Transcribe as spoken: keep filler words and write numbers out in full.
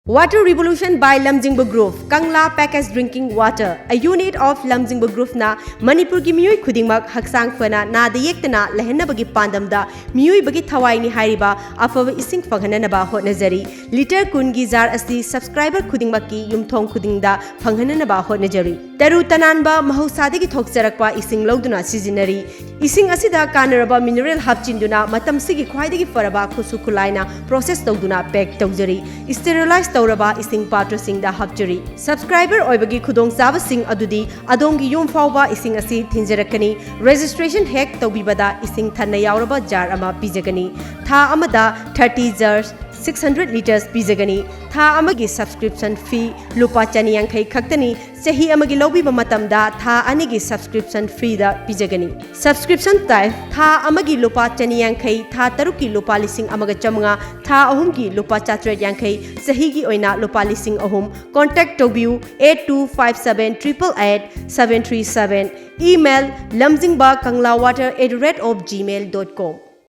Water Revolution by Lamjingba Group, Kangla Packaged Drinking Water, a unit of Lamjingba Groupꯅ ꯃꯅꯤꯄꯨꯔꯒꯤ ꯃꯤꯑꯣꯏ ꯈꯨꯗꯤꯡꯃꯛ ꯍꯛꯆꯥꯡ ꯐꯅ ꯅꯥꯗ ꯌꯦꯛꯇꯅ ꯂꯩꯍꯟꯅꯕꯒꯤ ꯄꯥꯟꯗꯝꯗ ꯃꯤꯑꯣꯏꯕꯒꯤ ꯊꯋꯥꯏꯅꯤ ꯍꯥꯏꯔꯤꯕ ꯑꯐꯕ ꯏꯁꯤꯡ ꯐꯪꯍꯟꯅꯅꯕ ꯍꯣꯠꯅꯖꯔꯤ꯫ ꯂꯤꯇꯔ ꯀꯨꯟꯒꯤ ꯖꯥꯔ ꯑꯁꯤ subscriber ꯈꯨꯗꯤꯡꯃꯛꯀꯤ ꯌꯨꯝꯊꯣꯡ ꯈꯨꯗꯤꯡꯗ ꯐꯪꯍꯟꯅꯅꯕ ꯍꯣꯠꯅꯖꯔꯤ꯫ ꯇꯔꯨ ꯇꯅꯥꯟꯕ ꯃꯍꯧꯁꯥꯗꯒꯤ ꯊꯣꯛꯆꯔꯛꯄ ꯏꯁꯤꯡ ꯂꯧꯗꯨꯅ ꯁꯤꯖꯤꯟꯅꯔꯤ꯫ ꯏꯁꯤꯡ ꯑꯁꯤꯗ ꯀꯥꯟꯅꯔꯕ mineral ꯍꯥꯞꯆꯤꯟꯗꯨꯅ ꯃꯇꯝꯁꯤꯒꯤ ꯈ꯭ꯋꯥꯏꯗꯒꯤ ꯐꯔꯕ ꯈꯨꯠꯁꯨ ꯈꯨꯠꯂꯥꯏꯅ process ꯇꯧꯗꯨꯅ pack ꯇꯧꯖꯔꯤ꯫ Sterilize ꯇꯧꯔꯕ ꯏꯁꯤꯡ ꯄꯥꯇ꯭ꯔꯁꯤꯡꯗ ꯍꯥꯞꯆꯔꯤ꯫ Subscriber ꯑꯣꯏꯕꯒꯤ ꯈꯨꯗꯣꯡꯆꯥꯕꯁꯤꯡ ꯑꯗꯨꯗꯤ ꯑꯗꯣꯝꯒꯤ ꯌꯨꯝ ꯐꯥꯎꯕ ꯏꯁꯤꯡ ꯑꯁꯤ ꯊꯤꯟꯖꯔꯛꯀꯅꯤ꯫ Registration ꯍꯦꯛ ꯇꯧꯕꯤꯕꯗ ꯏꯁꯤꯡ ꯊꯟꯅ ꯌꯥꯎꯔꯕ ꯖꯥꯔ ꯑꯃ ꯄꯤꯖꯒꯅꯤ꯫ ꯊꯥ ꯑꯃꯗ thirty jars, six hundred litres ꯄꯤꯖꯒꯅꯤ꯫ ꯊꯥ ꯑꯃꯒꯤ subscription fee ꯂꯨꯄꯥ ꯆꯅꯤ ꯌꯥꯡꯈꯩ ꯈꯛꯇꯅꯤ꯫ ꯆꯍꯤ ꯑꯃꯒꯤ ꯂꯧꯕꯤꯕ ꯃꯇꯝꯗ ꯊꯥ ꯑꯅꯤꯒꯤ subscription freeꯗ ꯄꯤꯖꯒꯅꯤ꯫ Subscription type: ꯊꯥ ꯑꯃꯒꯤ ꯂꯨꯄꯥ ꯆꯅꯤ ꯌꯥꯡꯈꯩ, ꯊꯥ ꯇꯔꯨꯛꯀꯤ ꯂꯨꯄꯥ ꯂꯤꯁꯤꯡ ꯑꯃꯒ ꯆꯥꯃꯉꯥ, ꯊꯥ ꯑꯍꯨꯝꯒꯤ ꯂꯨꯄꯥ ꯆꯥꯇ꯭ꯔꯦꯠ ꯌꯥꯡꯈꯩ, ꯆꯍꯤꯒꯤ ꯑꯣꯏꯅ ꯂꯨꯄꯥ ꯂꯤꯁꯤꯡ ꯑꯍꯨꯝ꯫ Contact ꯇꯧꯕꯤꯌꯨ eight two five seven triple eight seven three seven꯫ Email: lamjingba kangla water at the rate of gmail dot com꯫